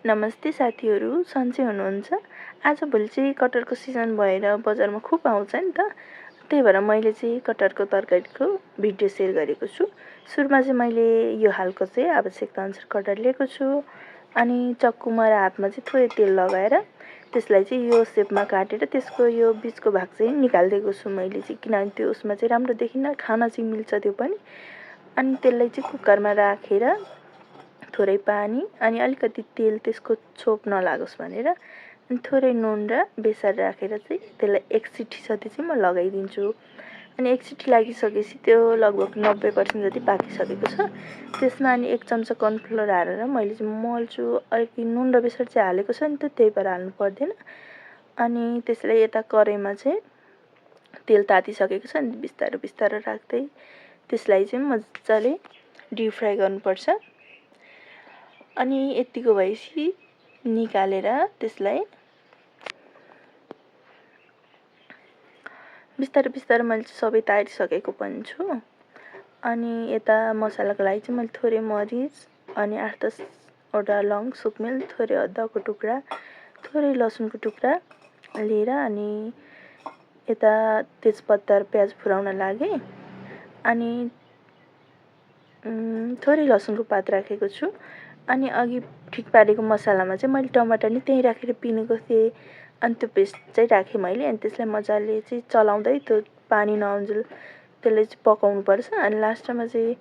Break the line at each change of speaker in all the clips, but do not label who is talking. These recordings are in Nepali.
नमस्ते साथीहरू, सन्चै हुनुहुन्छ? आजभोलि चाहिँ कटहरको सिजन भएर बजारमा खुब आउँछ नि त। त्यही भएर मैले चाहिँ कटहरको तरकारीको भिडियो सेयर गरेको छु। सुरुमा चाहिँ मैले यो हालको चाहिँ आवश्यकता अनुसार कटहर लिएको छु। अनि चक्कुमा र हातमा चाहिँ थोरै तेल लगाएर त्यसलाई चाहिँ यो सेपमा काटेर त्यसको यो बिचको भाग चाहिँ निकालिदिएको छु मैले चाहिँ, किनभने त्यो उसमा चाहिँ राम्रो देखिन्न, खान चाहिँ मिल्छ त्यो पनि। अनि त्यसलाई चाहिँ कुकरमा राखेर थोरै पानी अनि अलिकति तेल त्यसको छोप नलागोस् भनेर अनि थोरै नुन र बेसार राखेर चाहिँ त्यसलाई एक सिटी जति चाहिँ म लगाइदिन्छु। अनि एक सिटी लागिसकेपछि त्यो लगभग 90% जति पाकिसकेको छ। त्यसमा अनि 1 चम्चा कर्नफ्लोर हालेर मैले चाहिँ मल्छु। अलिकति नुन र बेसार चाहिँ हालेको छ नि त, त्यही भएर हाल्नु पर्दैन। अनि त्यसलाई यता कराईमा चाहिँ तेल तातिसकेको छ अनि बिस्तारो बिस्तारो राख्दै त्यसलाई चाहिँ मजाले डिप फ्राई गर्नुपर्छ। अनि यतिको भएपछि निकालेर त्यसलाई बिस्तारो बिस्तारो मैले सबै तारिसकेको पनि छु। अनि यता मसलाको लागि चाहिँ मैले थोरै मरिच अनि 8-10 वटा लौङ, सुकमेल, थोरै अदुवाको टुक्रा, थोरै लसुनको टुक्रा लिएर अनि यता तेजपत्ता र प्याज फुराउन लागेँ। अनि थोरै लसुनको पात राखेको छु। अनि अघि ठिक पारेको मसलामा चाहिँ मैले टमाटर नि त्यहीँ राखेर पिनेको थिएँ। अनि त्यो पेस्ट चाहिँ राखेँ मैले। अनि त्यसलाई मजाले चाहिँ चलाउँदै त्यो पानी नआउन्जेल त्यसलाई चाहिँ पकाउनुपर्छ। अनि लास्टमा चाहिँ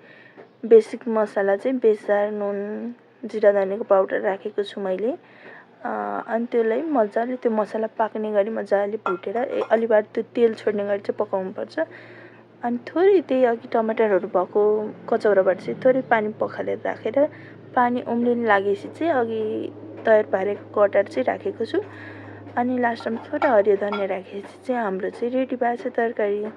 बेसिक मसला चाहिँ बेसार, नुन, जिरा धनियाको पाउडर राखेको छु मैले। अनि त्यसलाई मजाले त्यो मसला पाक्ने गरी मजाले भुटेर अलि बार त्यो तेल छोड्ने गरी चाहिँ पकाउनुपर्छ। अनि थोरै त्यही अघि टमाटरहरू भएको कचौराबाट चाहिँ थोरै पानी पखालेर राखेर पानी उम्लिन लागेपछि चाहिँ अघि तयार पारेको कटहर चाहिँ राखेको छु। अनि लास्टमा थोरै हरियो धनिया राखेपछि चाहिँ हाम्रो चाहिँ रेडी भएको छ तरकारी।